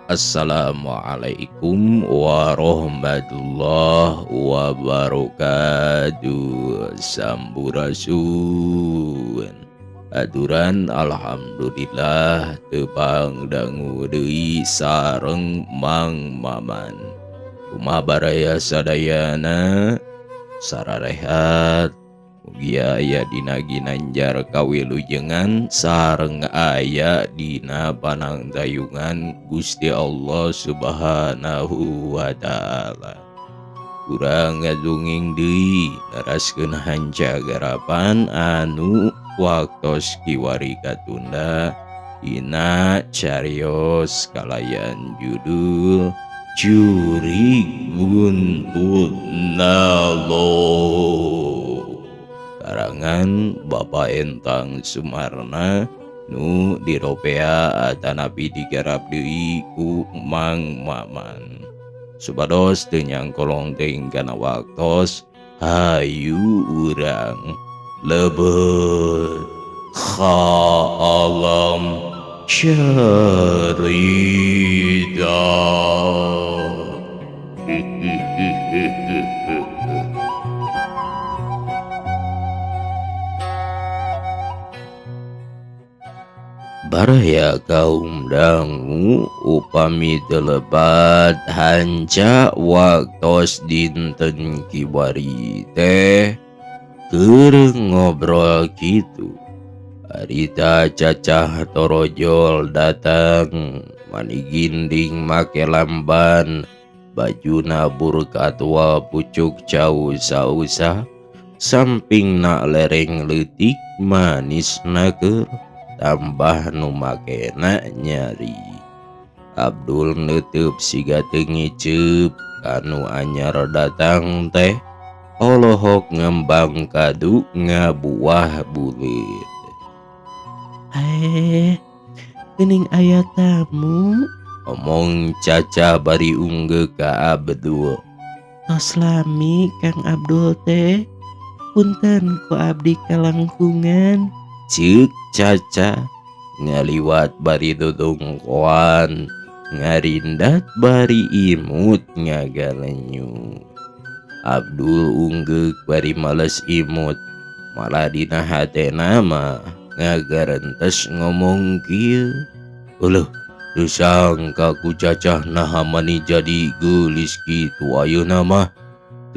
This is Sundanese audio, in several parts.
Assalamualaikum warahmatullahi wabarakatuh. Sampurasun. Aturan alhamdulillah tepang dangu deui sareng Mang Maman. Kumaha baraya sadayana sararehat. Mugia aya dina ginanjar kawilujengan sareng aya dina panangtayungan Gusti Allah Subhanahu wa ta'ala. Urang ngadunging deui neraskeun hanca garapan anu waktos kiwari katunda dina carios kalayan judul Jurig Buntut Nalo. Karangan Bapak Entang Sumarna nu diropea atanapi digarap deui ku Mang Maman. Supados teu nyangkolong teuing kana waktos, hayu urang lebet ka alam cerita. Baraya kaum dangu upami teu lebat hanca waktos dinten kiwari teh keur ngobrol kitu. Harita cacah torojol datang mani ginding make lamban bajuna burkatwa pucuk cau sausa sampingna lereng leutik manis naker tambah nu makena nyari. Abdul neuteub siga teu ngiceup kanu anyar datang teh olohok ngembang kadu ngabuah buleut. Geuning aya tamu, omong Caca bari unggeuk ka Abdul. Tos lami Kang Abdul teh, punten ku abdi kalangkungan. Ceuk Caca ngaliwat bari dodongkoan ngarindat bari imut ngagalenyu. Abdul unggeuk bari males imut, malah dina hatena mah ngagarentes ngomong kieu. Euleuh, teu sangka ku Cacah naha mani jadi geulis kitu ayeuna mah.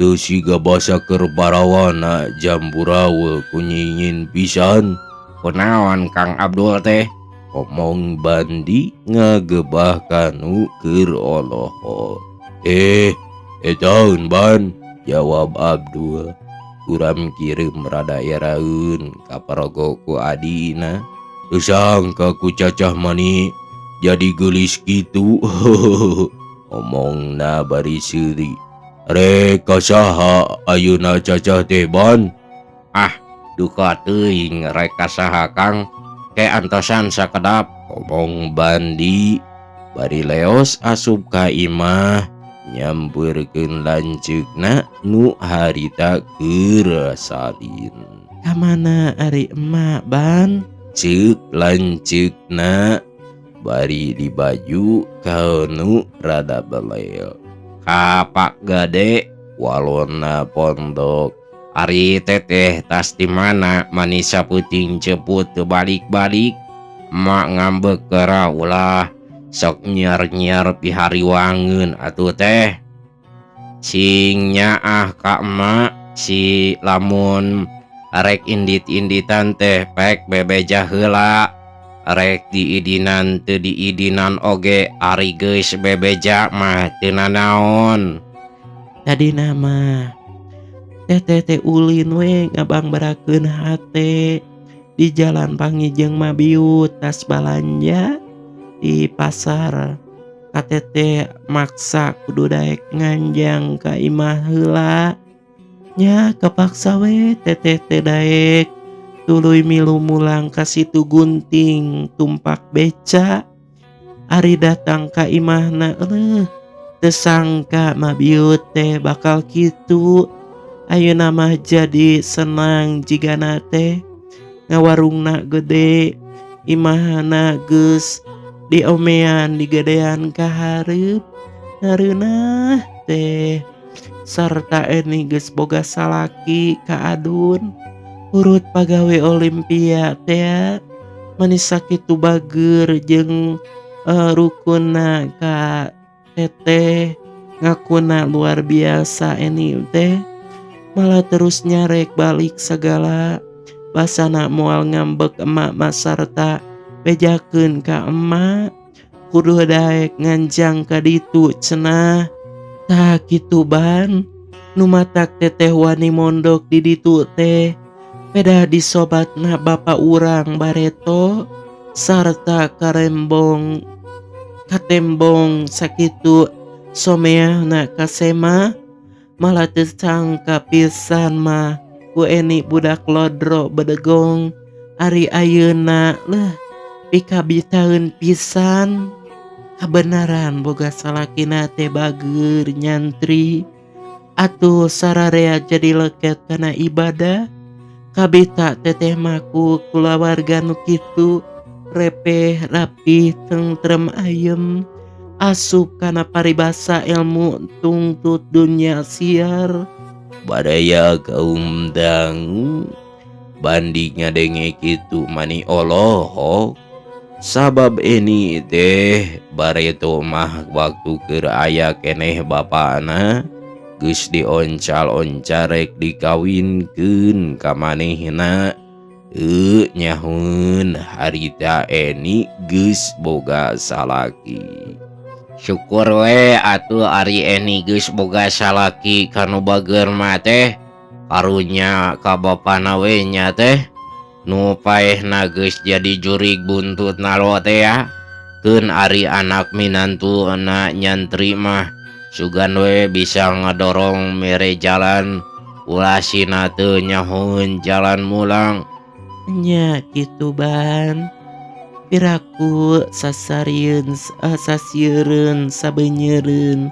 Teu siga basa keur barawana jamburawe ku nyingin pisan. Kunaon Kang Abdul teh? Omong Bandi ngagebah kanu keur olohok. Etaeun Ban, jawab Abdul. Kuram kirim rada eraeun kaparogo ku adina. Teu sangka ku Cacah mani jadi geulis kitu. Omongna bari seuri. Rek ka saha ayeuna Cacah teh Ban? Ah, duka teuing rek ka saha Kang? Ke antosan sakedap, omong Bandi bari leos asup ka imah nyampeurkeun lanceukna nu harita keur salin. Ka mana ari emak Ban? Ceuk lanceukna bari dibaju kanu rada belel. Ka Pak Gade walonna pondok. Ari teteh tas di mana manisa peuting ceput teu balik-balik. Emak ngambek geura ulah sok nyiar-nyiar pihariwangeun atuh teh. Sing nyaah ka emak si lamun rek indit-inditan teh pek bebeja heula. Rek diidinan teu diidinan oge ari geus bebeja mah teu nanaon. Tadina mah teteh teh ulin we ngabangbarakeun hate di jalan pangijeng mabiut tas balanja di pasar. Ka teteh maksa kudu daek nganjang ka imah heula. Nya kapaksa we teteh teh daek tuluy milu mulang ka situ gunting tumpak beca. Ari datang ka imahna eueuh teu sangka mabiut teh bakal kitu. Ayeuna mah jadi senang jigana teh ngawarungna gede, imahna geus Diomean digedean ka hareup ngareunah teh sarta Eni geus boga salaki ka adun urut pagawe Olimpia tea manis sakitu bager jeung rukunna ka teteh ngakuna luar biasa Eni teh malah terus nyarek balik segala basana moal ngambek emak mah sarta bejakeun ka emak kudu daek nganjang ka ditu cenah. Tah kitu ban nu matak teteh wani mondok di ditu teh pedah disobatna bapa urang bareto sarta karembong katembong sakitu someahna ka Sema malah teu sangka pisan mah ku Eni budak lodro bedegong ari ayeuna leuh pikabitaeun pisan. Kabenaran boga salakina teh bager nyantri atuh sararea jadi leket kana ibadah kabita teteh mah ku kulawarga nu kitu repeh rapih tentrem ayem asup kana paribasa ilmu tungtut dunya siar. Baraya kaum dangu Bandi ngadenge kitu mani olohok sabab Eni teh bareto mah waktu keur aya keneh bapana geus dioncal-oncarek dikawinkeun ka manehna nyahueun harita Eni geus boga salaki. Syukur we atuh ari Eni geus boga salaki kanu bager mah teh karunya ka bapana we nya teh nu paehna geus jadi jurig buntut nalo teh ya. Keun ari anak minantu na nyantri mah sugan we bisa ngadorong mere jalan ulah sina teu nyahueun jalan mulang. Nya kitu ban piraku sasarieun sasiereun sabenyeureun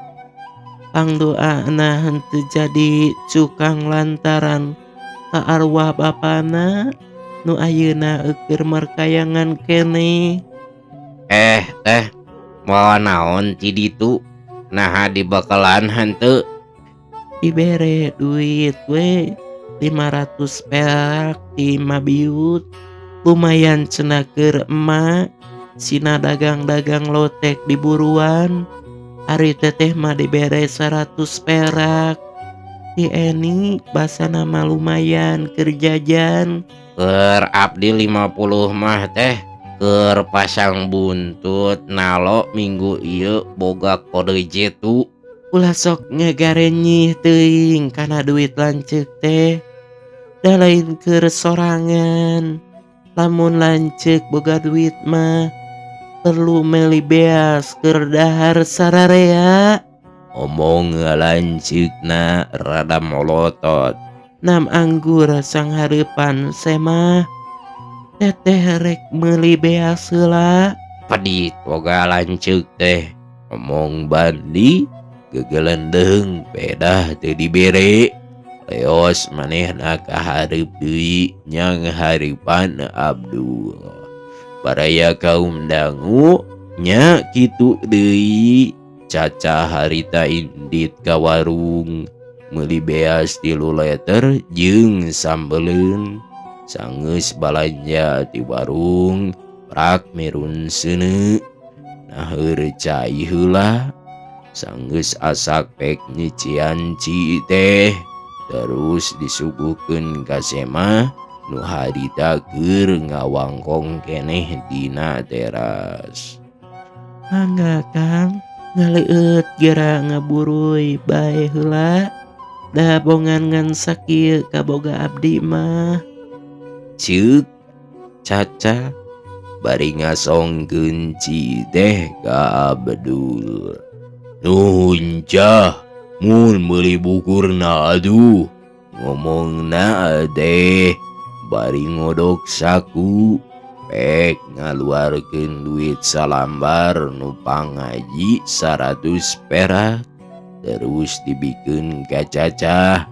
pangdoana henteu jadi cukang lantaran ka arwah bapana nu ayeuna eueur markayangan keneh. Teh mawa naon ti ditu naha dibakalan henteu? Dibere duit we 500 perak ti Mabiut lumayan cenah keur emak sina dagang-dagang lotek di buruan ari teteh mah dibere 100 perak ti Eni basana mah lumayan keur jajan. Keur abdi 50 mah teh keur pasang buntut nalo minggu ieu boga kode jitu. Ulah sok ngegarenyih teuing kana duit lanceuk teh da lain keur sorangan. Lamun lanceuk boga duit mah perlu meuli beas keur dahar sararea. Omong lanceukna rada molotot. Nam anggur sanghareupan Semah teteh rek meuli beas heula. Pedit boga lanceuk teh omong Bandi gegelendeng pedah teu dibere. Leos manehna kahareup deui nyang hareupan Abdul. Baraya kaum dangu nya kitu deui Caca harita indit ka warung meuli beas 3 liter jeung sambeleun. Sangeus balanja ti warung prak merun seuneu naheur cai heula. Sangeus asak pek nyician ci teh terus disuguhkeun ka Semah nu harita keur ngawangkong keneh dina teras. Mangga Kang, ngaleueut gera ngaburuy bae heula. Da bongan ngan sakieu kaboga abdi mah. Ceuk Caca bari ngasongkeun ci teh ka Abdul. Nuhun cah, mun meuli bukurna aduh, ngomongna teh bari ngodok saku pek ngaluarkeun duit salambar nu pangaji 100 perak terus dibikeun ka Cacah.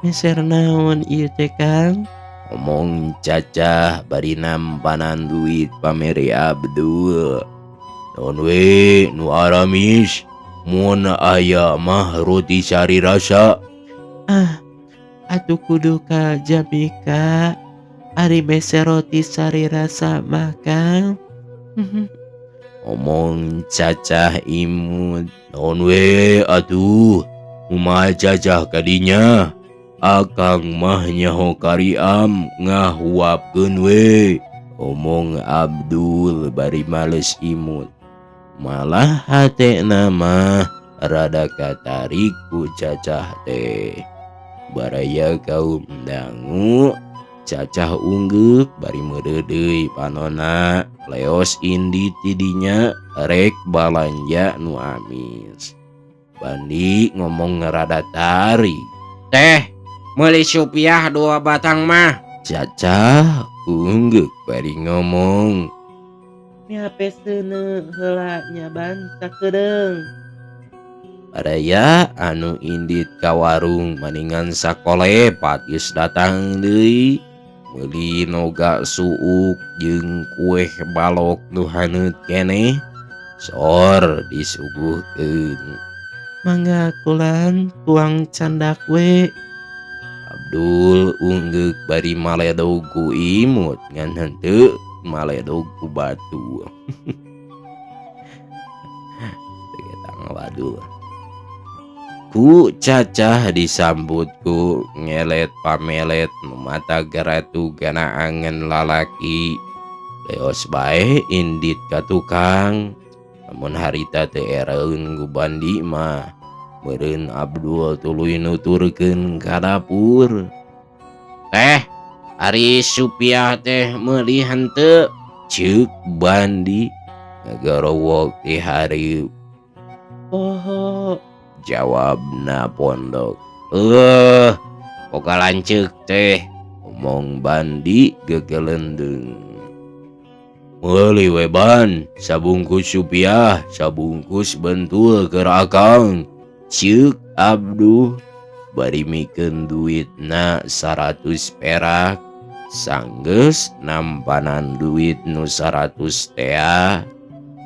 Meser naon ieu teh Kang? Omong Cacah bari nampanan duit pamere Abdul. Naon we nu aramis mun aya mah roti sari rasa. Ah, atuh kudu ka Jamika ari mese roti sari rasa mah Kang. Omong cacah imut. Naon we atuh kumaha cacah kadinya akang mah nyaho kariam ngahuapkeun we. Omong Abdul bari males imut. Malah hatena mah rada katarik ku cacah teh. Baraya kaum dangu cacah unggeuk bari meureudeuy panona leos indi tidinya rek balanja nu amis. Bandi ngomong ngerada tarik. Teh meuli supiah 2 batang mah. Cacah unggeuk bari ngomong. Miape seuneu heula nya ban sakedeung. Baraya anu indit ka warung maningan sakolepat geus datang deui. Meuli noga suuk jeung kueh balok nu haneut keneh sor disuguhkeun. Mangga kulan tuang candak we. Abdul unggeuk bari maledog ku imut ngan henteu maledog ku batu. Tegetang waduh. Ku cacah disambut ku ngelet pamelet mata geratu gana angen lalaki. Leos bae indit ka tukang. Namun harita teu ereun ku Bandi mah. Meureun Abdul tuluy nuturkeun ka dapur. Teh, ari supiah teh meuli henteu? Ceuk Bandi ngagarowok ti hareup. Poho, jawabna pondok. Boga lanceuk teh, omong Bandi gegelendeng. Meuli we ban, sabungkus supiah, sabungkus bentul keur akang. Ceuk Abdul bari mikeun duitna 100 perak. Sanggeus nampanan duit nu 100 tea.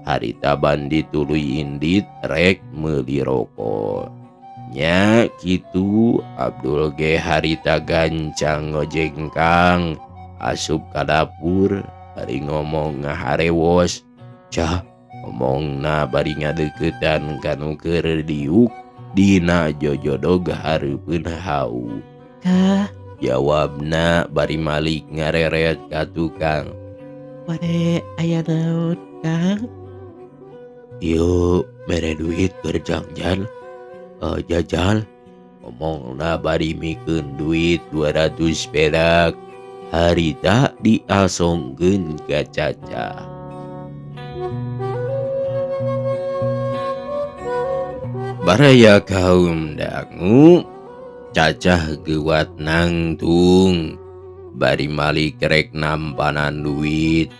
Harita Bandi tuluy indit rek meuli rokok. Nya kitu Abdul ge harita gancang ngojengkang asup ka dapur bari ngomong ngaharewos. Cah omongna bari ngadeuketan ka nu keur diuk dina jojodog hareupeun hau. Kah? Jawabna bari malik ngareret ka tukang. Bade aya naon, Kang? Ieu mere duit keur jangjan, jajal. Omongna bari mikeun duit 200 perak. Harita diasongkeun ka cacah. Baraya kaum dangu cacah geuwat nangtung bari malik rek nampanan duit.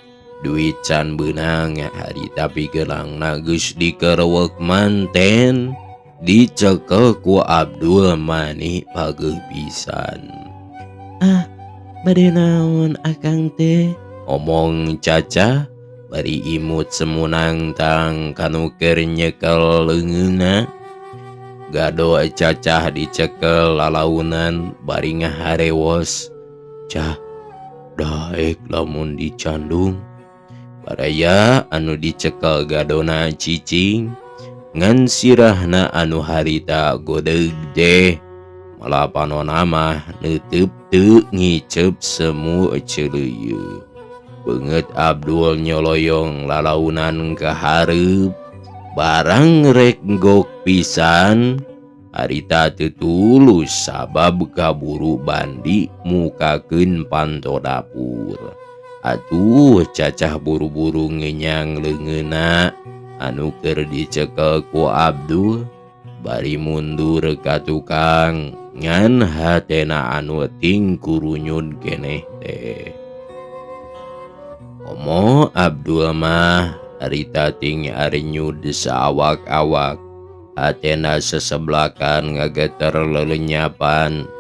Duit can beunang harita pigelangna geus dikerewek manten dicekel ku Abdul mani pageuh pisan. Ah, bade naon akang teh? Omong cacah bari imut semunangtang kanu keur nyekel leungeunna. Gado cacah dicekel lalaunan bari ngaharewos. Cah, daek lamun dicandung. Baraya anu dicekel gadona cicing ngan sirahna anu harita godeg deh. Malah panona mah neuteup teu ngiceup semu ceuleuyeu. Beungeut Abdul nyoloyong lalaunan ka hareup. Barang rek gok pisan harita teu tulus sabab kaburu Bandi mukakeun panto dapur. Atuh cacah buru-buru ngenyang leungeunna anu keur dicekel ku Abdul bari mundur ka tukang ngan hatena anu ting kurunyun keneh teh. Komo Abdul mah harita ting arinyud saawak-awak hatena seseblakan ngageter lelenyapan.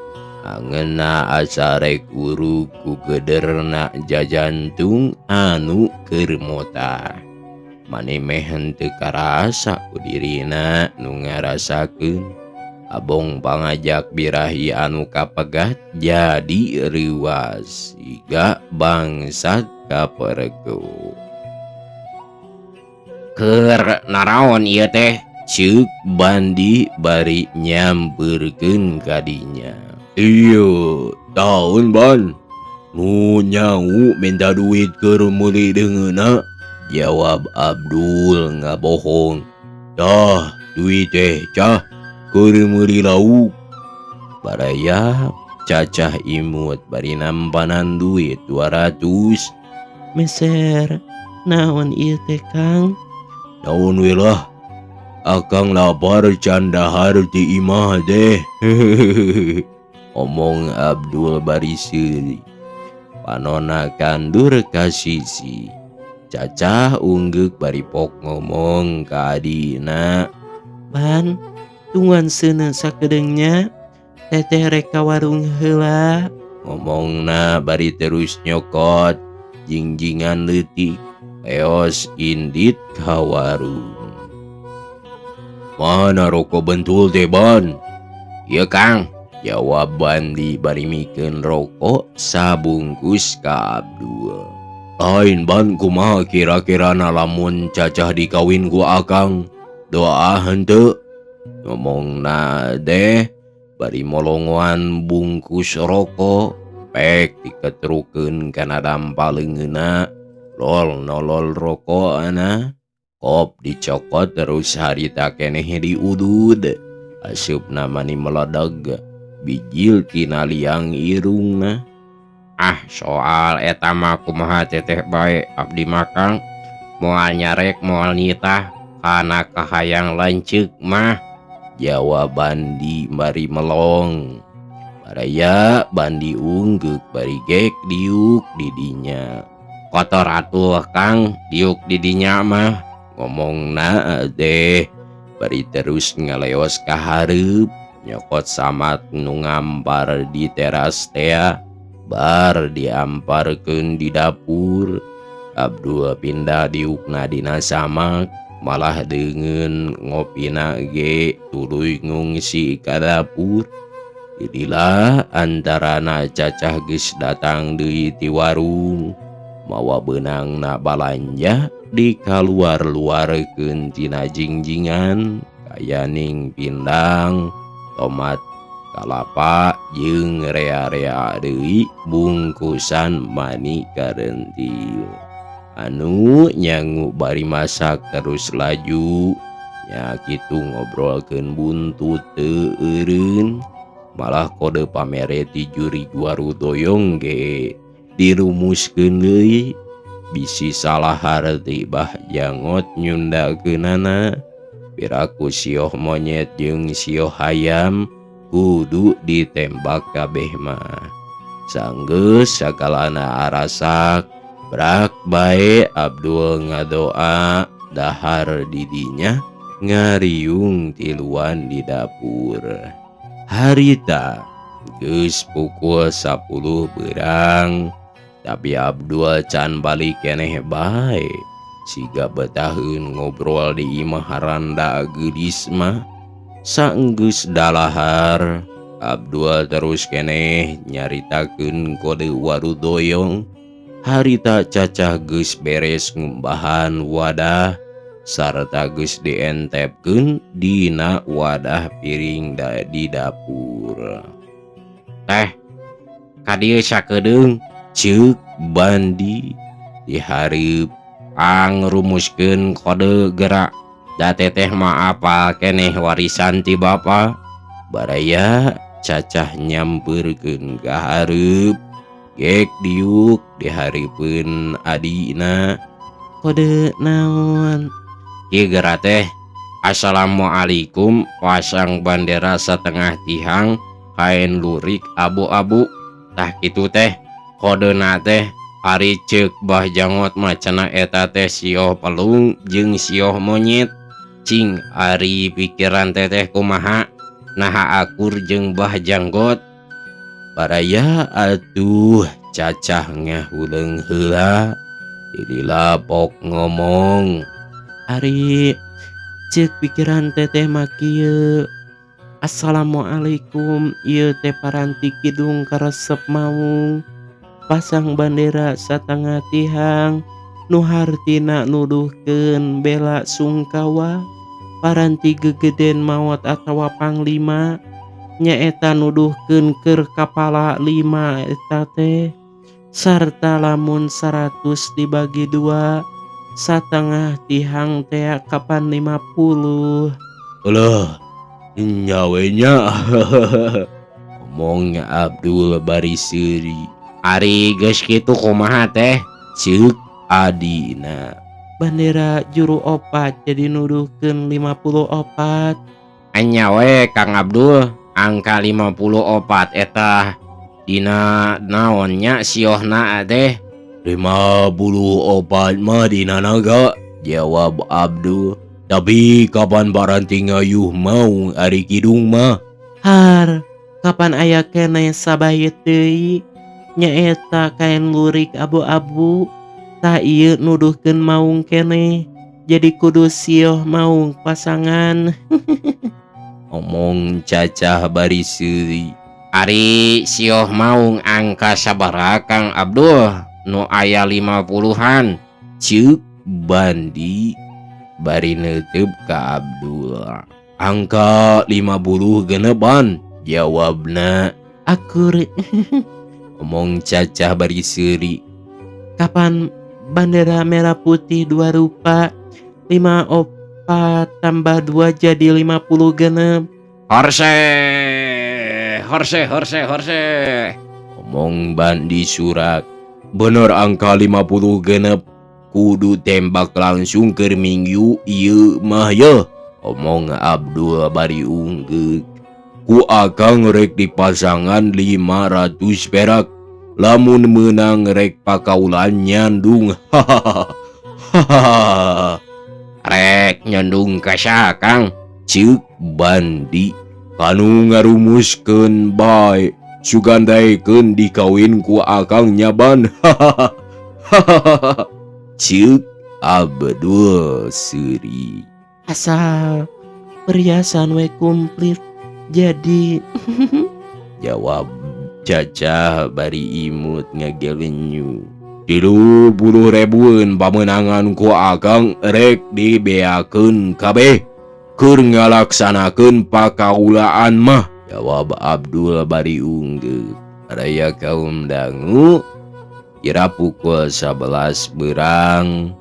Angeuna asa rek urug ku gederna jajantung anu keur motah. Mani meh henteu karasa ku dirina nu ngarasakeun. Abong pangajak birahi anu kapegat jadi reuwas siga bangsat kapergo. Keur naraon ieu teh? Ceuk Bandi bari nyampeurkeun ka dinya. Ieu taun Ban nu nyangu minta duit keur meuli deungeunna. Jawab Abdul ngabohong. Tah duit teh cah keur meuli lauk. Baraya cacah imut bari nampanan duit 200. Meser naon ieu teh Kang? Naon we lah. Akang lapar can dahar ti imah teh. Omong Abdul bari seuri. Panona kandur ka sisi. Cacah unggeuk bari pok ngomong ka adina. Ban, tungguan seuneu sakedeungnya. Teteh rek ka warung heula. Ngomongna bari terus nyokot jingjingan leutik. Leos indit ka warung. Mana rokok bentul teh Ban? Ieu Kang, jawab Bandi bari mikeun rokok sabungkus ka Abdul. Lain Ban, kumaha kira-kirana lamun cacah dikawin ku Akang? Doa henteu? Ngomongna deh bari molongoan bungkus rokok pek diketrukeun kana dampa leungeunna. Lol nolol rokokna kop dicokot terus harita keneh diudud. Asupna mani meledag bijil tina liang irungna. Ah soal eta mah kumaha teteh bae abdi mah Kang, moal nyarek moal nitah kana kahayang lanceuk mah. Jawab Bandi bari melong. Baraya Bandi unggeuk bari gek diuk didinya. Kotor atuh Kang diuk didinya mah. Ngomongna deh bari terus ngaleos ka hareup nyokot samat nu ngampar di teras tea. Bar diamparkeun di dapur. Abdul pindah diukna dina samak malah deungeun ngopina ge tuluy ngungsi ka dapur. Inilah antarana cacah geus datang deui ti warung mawa beunangna balanja dikaluar-luarkeun tina jingjingan kayaning pindang, tomat, kalapa jeung rea-rea deui bungkusan mani karentil. Anu nyangu bari masak terus laju nya kitu ngobrolkeun buntut teu eureun. Malah kode pamere ti juri Warudoyong ge dirumuskeun deui bisi salah harti bah jangot nyundakeunana. Piraku sioh monyet jeung sioh hayam kudu ditembak kabeh mah. Sanggeus sagalana arasak brak bae Abdul ngadoa dahar didinya ngariung tiluan di dapur. Harita geus pukul 10 berang tapi Abdul can balik keneh bae. Siga betaheun ngobrol di imah randa geulis mah. Sanggeus dalahar Abdul terus keneh nyaritakeun kode Warudoyong. Harita cacah geus beres ngumbahan wadah sarta geus dientepkeun dina wadah piring di dapur. Teh ka dieu sakedeung ceuk Bandi dihareup pangrumuskeun kode gerak. Da teteh mah apal keneh warisan ti bapa. Baraya cacah nyampeurkeun ka hareup gek diuk dihareupeun adina. Kode naon? Ki geura teh assalamualaikum pasang bandera setengah tihang kain lurik abu-abu. Tah kitu teh kodena teh. Ari ceuk Bah Jangot mah cenah eta teh sioh pelung jeung sioh monyet. Cing ari pikiran teteh kumaha naha akur jeung Bah Janggot. Baraya atuh cacah ngahuleung heula dilapok ngomong. Ari ceuk pikiran teteh mah kieu. Assalamualaikum ieu teh paranti kidung karesep maung. Pasang bandera satengah tihang nu hartina nuduhkeun bela sungkawa paranti gegeden maot atawa panglima nyaeta nuduhkeun keur kapala 5 eta teh sarta lamun 100 dibagi 2 satengah tihang teh kapan 50. Alah nyawe nya. Omongnya Abdul bari seuri. Ari geus kitu kumaha teh? Ceuk adina. Bandera juru 4 jadi nuduhkeun 54. Anya we Kang Abdul, angka 54 eta dina naonnya siohna teh? 54 mah dina naga, jawab Abdul. Tapi kapan paranti ngayuh maung ari kidung mah? Har, kapan aya keneh sabayet deui? Nyaeta kain lurik abu-abu. Tah ieu nuduhkeun maung keneh. Jadi kudu sioh maung pasangan. Omong cacah bari seuri. Ari sioh maung angka sabaraha Kang Abdul? Nu aya 50-an. Ceuk Bandi bari neuteub ka Abdul. Angka 50 genepan, jawabna. Akur. Omong cacah bari seuri. Kapan bandera merah putih 2 rupa? 54 tambah 2 jadi 50 genep. Horse, horse, horse, horse. Omong Bandi surak. Bener angka 50 genep. Kudu tembak langsung keur minggu ieu mah ye. Omong Abdul bari unggeuk. Ku akang rek dipasangan 500 perak. Lamun menang rek pakaulan nyandung. Hahaha. Rek nyandung ka saha Kang? Ceuk Bandi. Kanu ngarumuskeun bae. Sugan daekeun dikawin ku akang nyaban. Hahaha. Ceuk Abdul seuri. Asal perhiasan we komplit jadi. Jawab cacah bari imut ngagelenyu. 30 ribuan pamenangan ku akang rek dibeakeun kabeh keur ngalaksanakeun pakaulaan mah, jawab Abdul bari unggeuk. Raya kaum dangu kira pukul 11 berang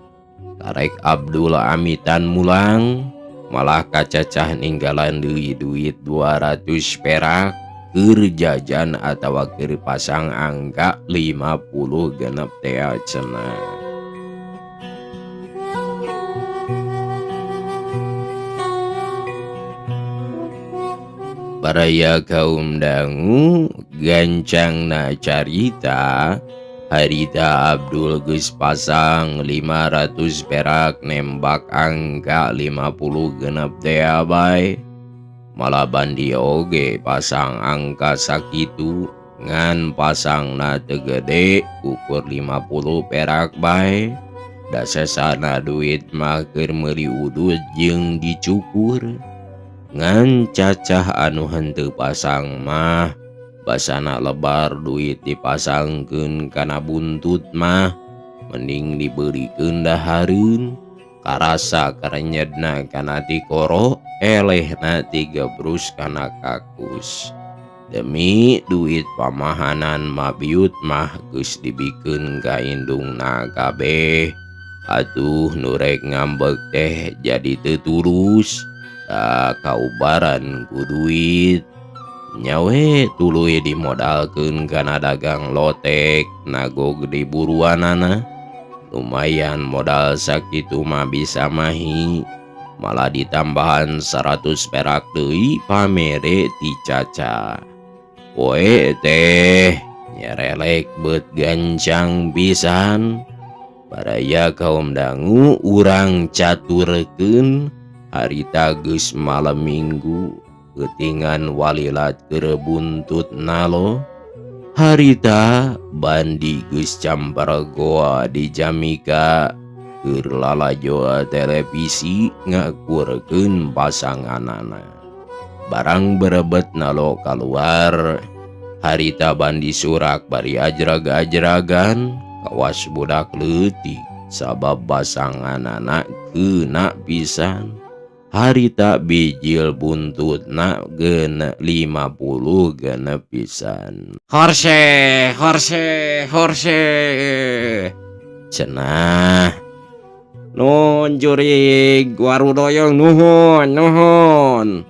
karek Abdul amitan mulang, malah kacacah ninggalan deui duit 200 perak keur jajan atawa keur pasang angka 50 genep tea cenah. Baraya kaum dangu gancangna carita harita Abdul geus pasang 500 perak nembak angka 50 genep tea bae. Malah Bandi oge pasang angka sakitu ngan pasangna teu gede ukur 50 perak bae. Da sesana duit mah keur meuli udud jeung dicukur. Ngan cacah anu henteu pasang mah basana lebar duit dipasangkeun kana buntut mah mending dibeulikeun dahareun. Karasa karenyedna kana tikoro, elehna tigebrus kana kakus. Demi duit pamahanan mabiut mah geus dibikeun ka indungna kabeh. Atuh nu rek ngambek teh jadi teu turus. Da kaubaran ku duit. Nyawe tuluy dimodalkeun kana dagang lotek nagog di buruanana. Lumayan modal sakitu mah bisa mahi. Malah ditambahan 100 perak deui pamere ti Caca. Poe teh nyerelek beut gancang pisan. Baraya kaum dangu urang caturkeun harita geus malam minggu peutingan walilat keur buntut nalo. Harita Bandi geus campar goa di Jamika. Keur lalajo televisi ngakurkeun pasanganana. Barang berebet nalo kaluar harita Bandi Surak bari ajrag-ajragan kawas budak leutik sabab pasanganana keuna pisan. Harita bijil buntutna genep 56 pisan. Horse horse horse cenah nun jurig warudoyong nuhun nuhun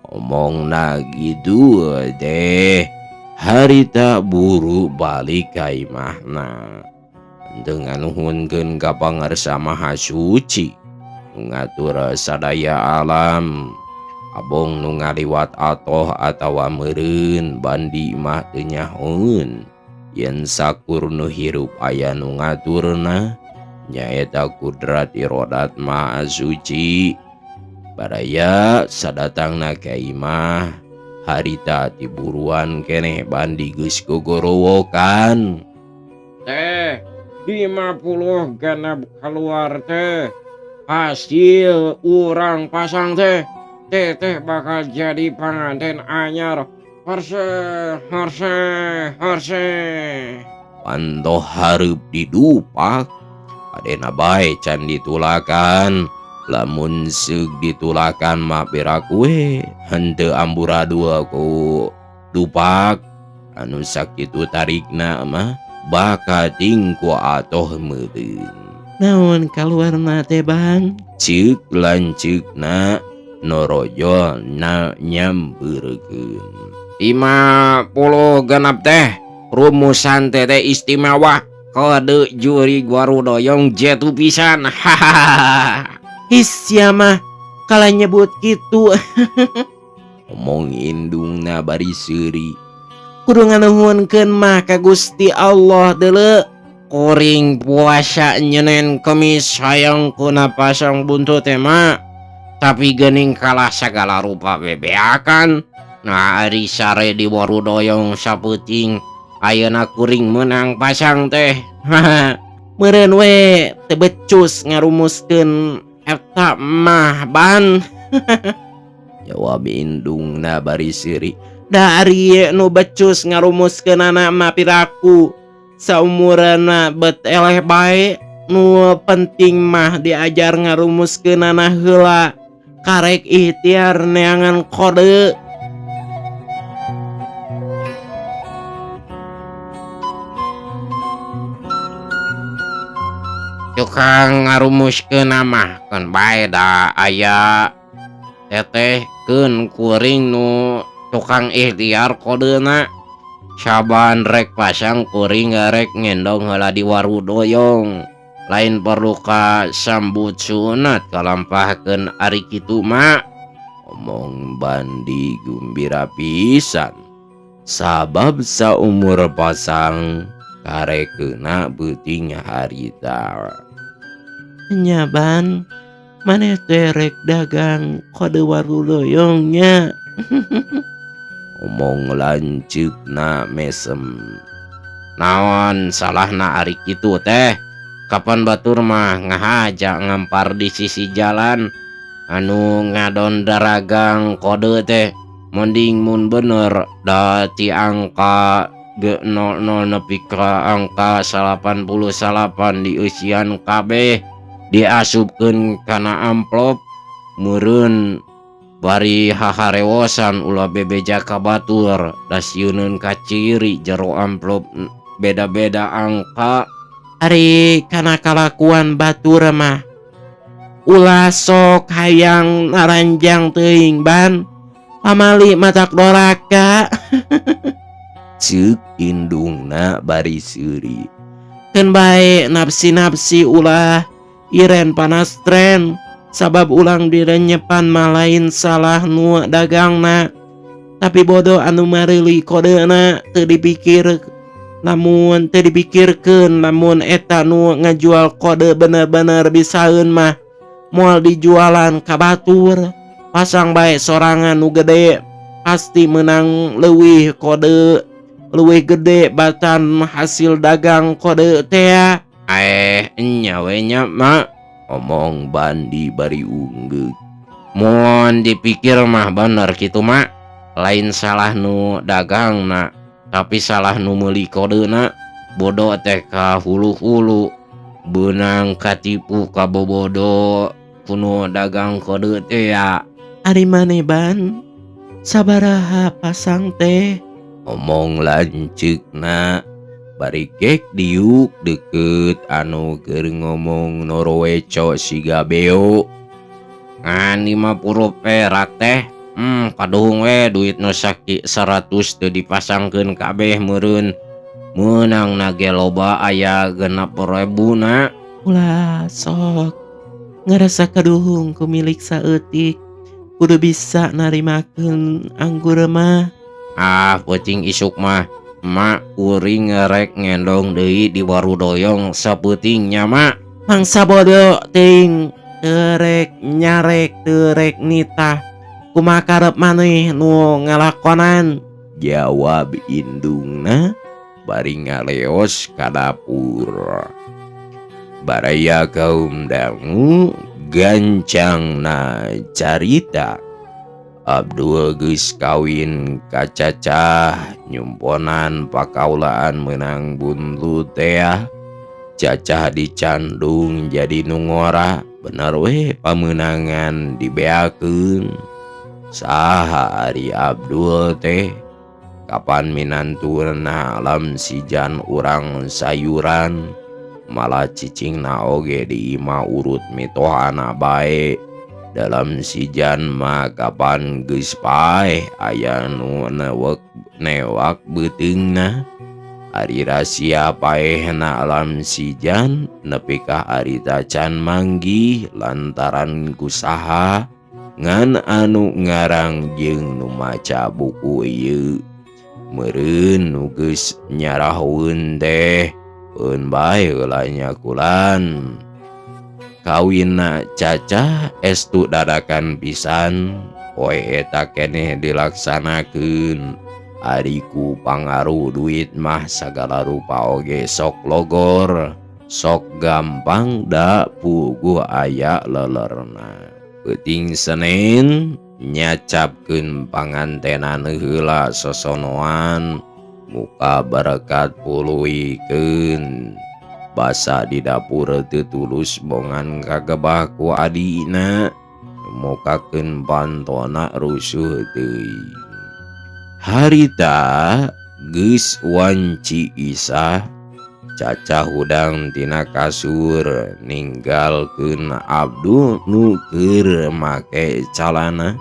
omongna gitu deh. Harita buru balik ka imahna teu nganuhunkeun ka Pangarsa Maha Suci nu ngatur sadaya alam. Abong nu ngaliwat atoh atawa meureun Bandi mah teu nyahoeun yen sakur nu hirup aya nu ngaturna nyaeta kudrat irodat Maha Suci. Baraya sadatangna ka imah harita tiburuan keneh Bandi geus gogorowokan. Teh 56 keluar teh hasil urang pasang teh teteh bakal jadi panganten anyar. Horse horse horse pantoh hareup didupak adena bae can ditulakan. Lamun seug ditulakan mah perak we henteu amburadul ku dupak anu sakitu tarikna mah bakating ku atoh meureun. Naon kaluarna teh Bang? Ceuk lanceukna norojol na nyampeurkeun. 56 teh rumusan teteh istimewa kode jurig warudoyong jetu pisan. Hahaha. His sia mah kala nyebut kitu. Omong indungna bari seuri. Kudu nganuhunkeun mah ka Gusti Allah deuleu. Kuring puasa nyenen kemis hayang kuna pasang buntut teh mah. Tapi geuning kalah sagala rupa bebeakan. Nah ari sare di warudoyong sapeuting ayeuna kuring meunang pasang teh. Meureun we teu becus ngarumuskeun eta mah Ban. Jawab indungna bari seuri. Da ari nu becus ngarumuskeunana mah piraku saumurana bet eleh bae. Nu penting mah diajar ngarumuskeunana heula karek ikhtiar neangan kode. Tukang ngarumuskeun mah keun bae da aya teteh keun kuring nu tukang ikhtiar kodena. Saban rek pasang kuring rek ngendong heula di warudoyong. Lain perlu ka sambut sunat kalampahkeun ari kitu mah. Omong Bandi gumbira pisan sabab saumur pasang karekeuna beuting harita. Nya Ban, maneh teh rek dagang kode warudoyong nya. Omong lanceukna mesem. Naon salahna ari kitu teh? Kapan batur mah ngahaja ngampar di sisi jalan anu ngadon daragang kode teh. Mending mun bener da ti angka ge 00 nepi ka angka 89 dieusian kabeh diasupkeun kana amplop meureun bari haharewosan ulah bebeja ka batur da sieuneun ka ciri jero amplop beda-beda angka. Ari kana kalakuan batur mah ulah sok hayang naranjang teuing Ban, pamali matak doraka. Ceuk indungna bari seuri. Keun bae nafsi-nafsi ulah iren panas tren sabab ulang direnyepan mah lain salah nu dagangna tapi bodoh anu mareuli kodena teu dipikir. Lamun teu dipikirkeun lamun eta nu ngajual kode bener-bener bisaeun mah moal dijualan ka batur. Pasang bae sorangan nu gede pasti menang leuwih kode leuwih gede batan hasil dagang kode teh. Nya we nya mak. Omong Bandi bari unggeuk. Mun dipikir mah bener kitu mak, lain salah nu dagangna tapi salah nu meuli kodena. Bodoh teh ka hulu-hulu, beunang katipu kabobodo kuno dagang kode teh ya. Ari maneh Ban, sabaraha pasang teh? Omong lanceukna bari gek diuk deket anu keur ngomong noroweco siga beo. Ngan 50 perak teh. Kaduhung we duit nu saki 100 teu dipasangkeun kabeh meureun. Meunang nage loba aya 6.000 na. Ulah sok ngarasa kaduhung ku milik saeutik, kudu bisa narimakeun anggur mah. Ah, peuting isuk mah mak kuring rek ngendong deui di Warudoyong sapeuting nya mak. Mangsa bodoh teuing, teu rek nyarek teu rek nitah, kumaha karep maneh nu ngalakonan? Jawab indungna bari ngaleos ka dapur. Baraya kaum dangu gancangna carita. Abdul geus kawin ka Cacah, nyumponan pakaulaan meunang buntu tea. Cacah dicandung jadi nu ngora, bener we pamenangan dibeakeun. Saha ari Abdul teh? Kapan minantuna alam sijan urang sayuran, malah cicingna oge di imah urut mitohana bae. Dalam sijan mah kapan geus paeh aya nu newak beuteungna. Ari rahasia paehna alam sijan nepi ka ari tacan manggih lantaran kusaha ngan anu ngarang jeung nu maca buku ieu. Meureun nu geus nyarahoeun teh eun bae heula nyakulan. Kawinna Cacah estu dadakan pisan, poe eta keneh dilaksanakeun. Ari ku pangaruh duit mah sagala rupa oge sok logor, sok gampang da puguh aya lelerna. Peuting Senin nyacapkeun pangantenan heula sosonoan, muka berkat puluikeun. Basa di dapur teu tulus bongan kagebah ku adina, mukakeun pantona rusuh teuing. Harita geus wanci isah, Cacah hudang tina kasur ninggalkeun Abdul nu keur make calana.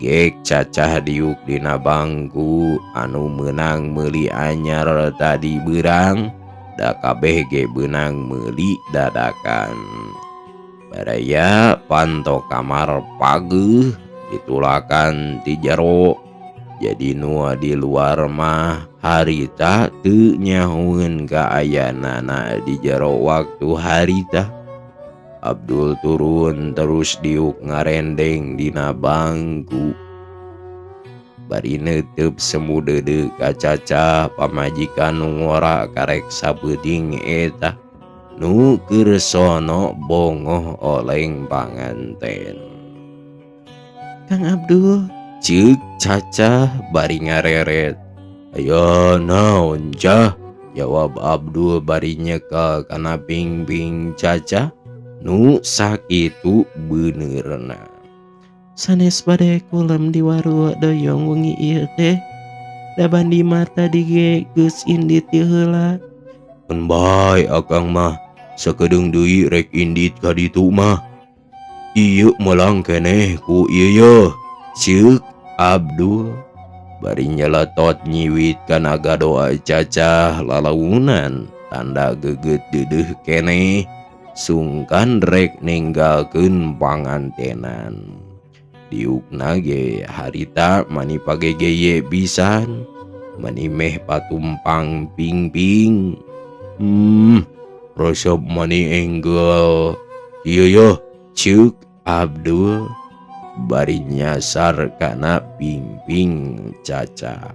Gek Cacah diuk dina bangku anu meunang meuli anyar tadi beurang, da kabeh ge beunang meuli dadakan. Baraya panto kamar pageuh ditulakan ti jero. Jadi nu di luar mah harita teu nyahueun kaayanana di jero waktu harita. Abdul turun terus diuk ngarendeng dina bangku. Bari neuteub semu deudeuh ka Cacah pamajikan nu ngora karek sapeuting eta nu keur sono bongoh oleng panganten. Kang Abdul, ceuk Cacah bari ngareret. Aya naon Cah? Jawab Abdul bari nyekel kana pingping Cacah nu sakitu beuneurna. Sanes bade kulem di Warudoyong wengi ieu teh, da Bandi mah tadi ge geus indit ti heula. Keun bae akang mah sakedeung deui rek indit ka ditu mah. Ieu melang keneh ku ieu yeuh, ceuk Abdul bari nyeletot nyiwit kana gadoa Cacah lalaunan tanda geget deudeuh keneh sungkan rek ninggalkeun pangantenan. Diukna ge harita mani pagegeye pisan, mani meh patumpang pingping. Resep mani enggal. Ieu yeuh, ceuk Abdul bari nyasar kana pingping Cacah.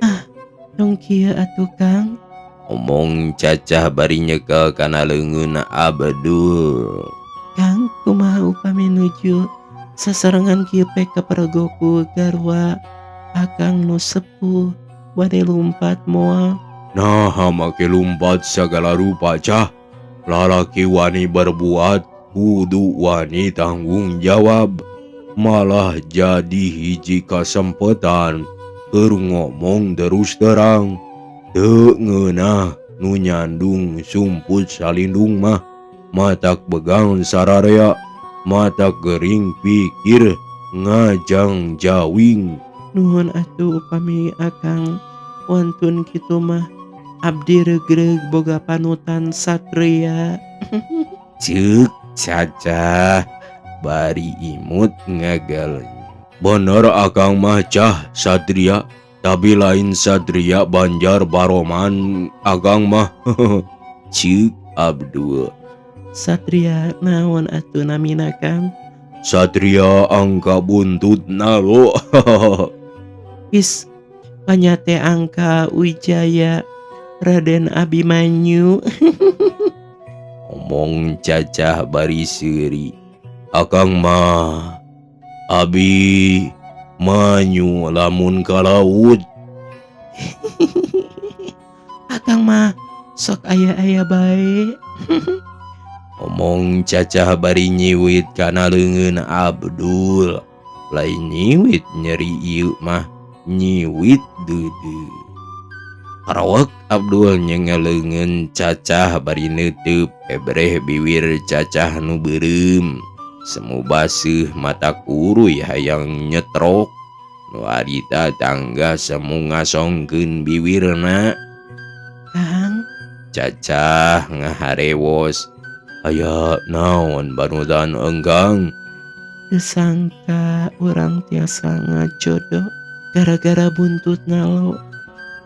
Ah, tong kieu atuh Kang. Omong Cacah bari nyekel kana leungeun Abdul. Kang, kumaha upami nuju sasarengan kieu pek kapergo ku garwa Akang nu sepuh bade lumpat moal? Nah, make lumpat sagala rupa, Cah. Lalaki wani berbuat kudu wani tanggung jawab. Malah jadi hiji kasempatan keur ngomong terus terang. Teu ngeunah nu nyandung sumput salindung mah, matak begang sararea, matak gering pikir ngajang jawing. Nuhun atuh upami Akang wantun kitu mah, abdi regreg boga panutan satria. Ceuk Cacah bari imut ngagal. Bener Akang mah, Cah, satria, tapi lain satria Banjar Baroman Akang mah. Ceuk Abdul. Satria naon atuh namina, Kang? Satria angka buntut nalo. Is, panya teh angka Wijaya Raden Abimanyu. Omong Cacah bari seuri. Akang mah Abi manyu lamun ka laut. Akang mah sok aya-aya bae. Omong Cacah bari nyiwit kana leungeun Abdul. Lain nyiwit nyeri ieu mah, nyiwit deudeuh. Karawek Abdul nyengel leungeun Cacah bari neuteub ebreh biwir Cacah nu beureum. Semu baseuh mata kuruy hayang nyetrok. Nu harita tangga semu ngasongkeun biwirna. Kang. Cacah ngaharewos. Aya naon, banutan engkang? Teu sangka urang tiasa ngajodoh gara-gara buntut nalo.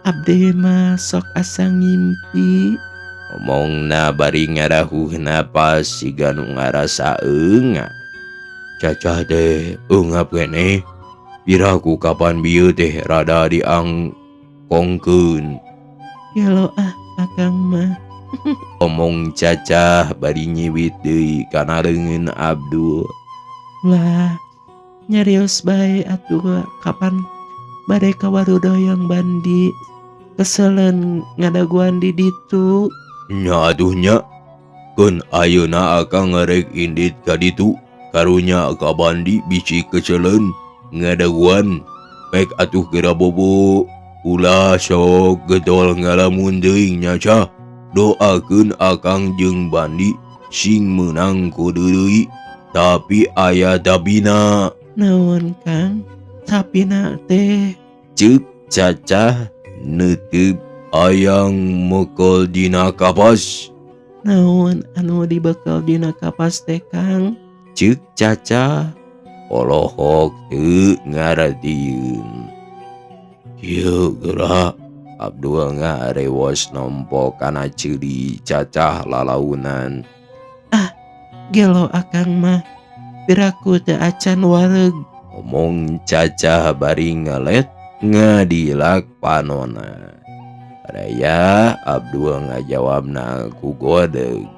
Abdi mah sok asa ngimpi. Omongna bari ngarahuh napas siga nu ngarasa eungap. Cacah teh eungap keneh. Piraku kapan bieu teh rada diangkongkeun. Gelo ah Akang mah. Omong Cacah bari nyiwit deui kana leungeun Abdul. Lah, nyarios bae atuh, kapan bade ka Warudoyong Bandi, keselen ngadaguan di ditu. Nya atuh nya. Keun ayeuna Akang rek indit ka ditu. Karunya ka Bandi bisi keselen ngadaguan. Pek atuh geura bobo. Ulah sok getol ngalamun teuing nya, Cah. Doakeun Akang jeung Bandi sing meunang ku deui. Tapi aya tabina. Naon, Kang? Tapina teh? Ceuk Cacah neuteub. Hayang mekel dina kapas. Naon anu dibekel dina kapas teh, Kang? Ceuk Cacah polohok teu ngaradieun. Kieu geura. Abdul ngarewos nompo kana ceuli Cacah lalaunan. Ah, gelo Akang mah. Piraku teu acan wareg. Omong Cacah bari ngelet ngadilak panona. Raya Abdul ngajawabna ku godeg.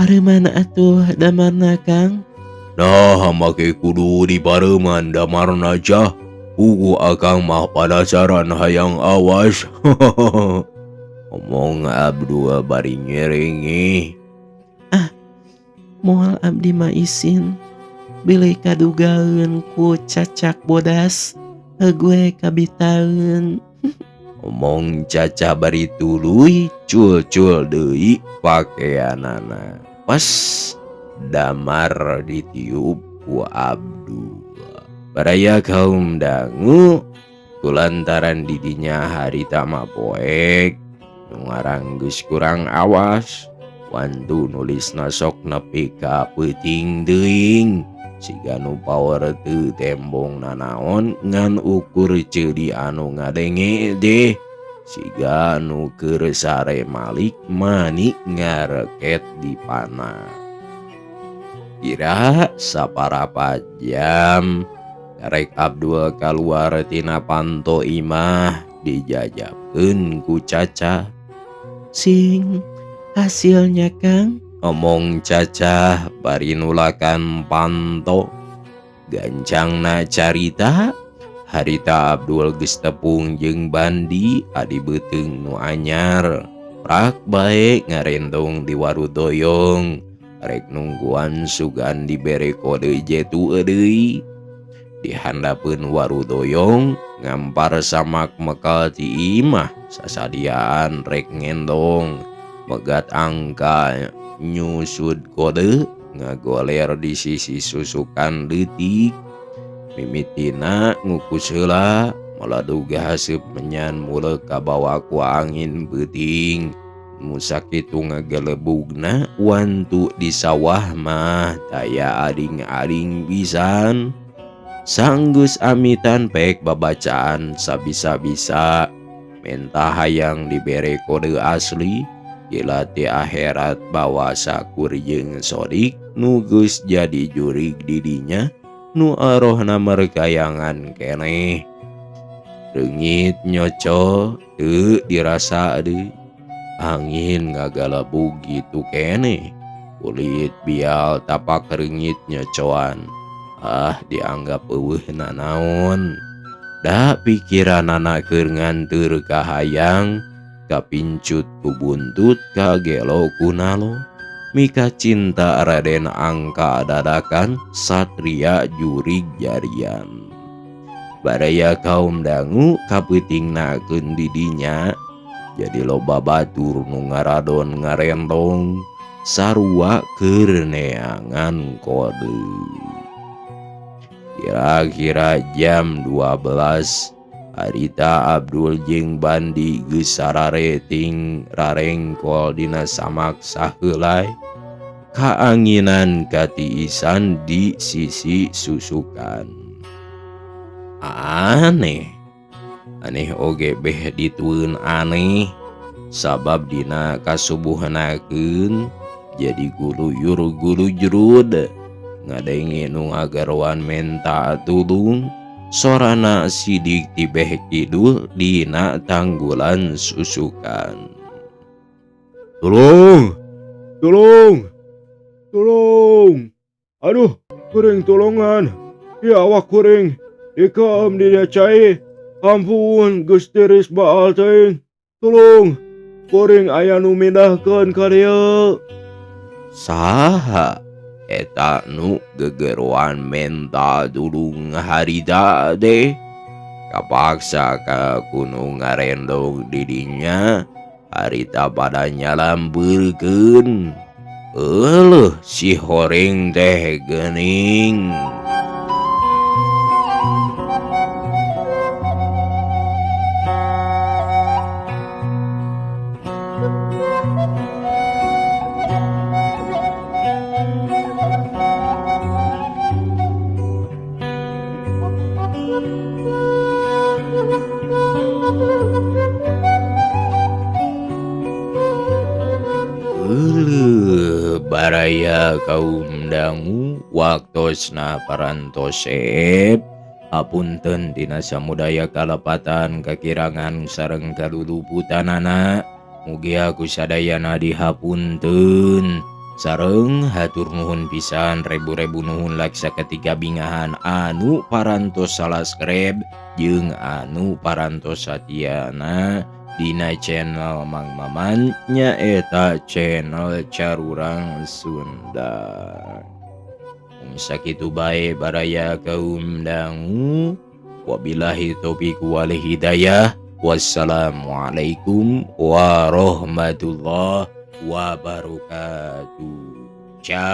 Pareuman atuh damarna, Kang? Nah, make kudu dipareuman damarna, Cah. Puguh Akang mah panasaran hayang awas. Omong Abdul bari ngerengeh. Ah, moal abdi mah isin. Bilih kadugaeun ku cacak bodas, gue kabitaeun. Omong Cacah bari tuluy cul-cul deui pakeanana. Pas damar ditiup ku Abdul. Baraya kaum dangu kulantaran didinya harita mah poek nu ngarang geus kurang awas. Wantu nulisna sok nepi ka peuting teuing. Siga nu power teu tembong nanaon ngan ukur ceuli anu ngadenge deh. Siga nu keur sare malik manik ngareket di panah. Kira saparapat jam karek Abdul kaluar tina panto imah dijajabkeun ku Caca. Sing hasilnya, Kang? Omong cacah bari nulakan panto. Gancangna carita harita Abdul geus tepung jeung Bandi adi beuteung nu anyar. Prak bae ngarendong di Warudoyong rek nungguan sugan dibere kode jetu deui. Di handapeun Warudoyong ngampar samak mekal ti imah sasadiaan rek ngendong megat angka nyusud kode ngagoler di sisi susukan leutik. Mimitina ngukus heula meladuga haseup menyan muleuk kabawa ku angin beuting. Nu sakitu ngagelebugna wantu di sawah mah daya aring-aring pisan. Sanggeus amitan pek babacaan sabisa-bisa menta hayang dibere kode asli gila ti akhirat bawa sakur jeung sodik nu geus jadi jurig didinya nu arohna merkayangan keneh. Reungit nyoco teu dirasa deui, angin ngagalebug kitu keneh, kulit bial tapak reungit nyocoan. Ah dianggap eueuh nanaon. Da pikiranana keur nganteur ka hayang, kapincut ku buntut kagelo ku nalo. Mika cinta Raden Angka dadakan satria jurig jarian. Baraya kaum dangu kapeutingnakeun didinya, jadi loba batur nu ngaradon ngarentong sarua keur neangan kode. Kira-kira jam 12 harita Abdul jeung Bandi geus sarareting rarengkol dina samak saheulai kaanginan katiisan di sisi susukan. Aneh, aneh oge beh ditueun aneh sabab dina kasubuhanakeun jadi guluyur gulujrud ngadenge nu ngageroan menta tulung sorana sidik tibeh kidul dina tanggulan susukan. Tolong, tolong, tolong, aduh kuring tolongan, ya awak kuring ikam dina cai, ampun geus tiris baal teuing, tolong kuring aya nu mindahkeun ka dieu. Saha eta nu gegeroan menta tulung harita teh? Kapaksa ka kuno ngarendong didinya harita pada nyalambeurkeun. Euleuh si horeng teh geuning. Baraya kaum dangu waktosna parantosep. Apunten dina samudaya kalepatan kakirangan sareng kaluluputanana. Mugia ku sadayana dihapunten. Sareng hatur nuhun pisan rebu-rebu nuhun laksa ketiga bingahan anu parantos salaskreb jeung anu parantos satiana dina channel Mang Maman nyaeta channel Carurang Sunda. Mung sakitu bae baraya kaum dangu. Wabillahi taufiq wal hidayah. Wassalamualaikum warahmatullahi wabarakatuh. Ciao.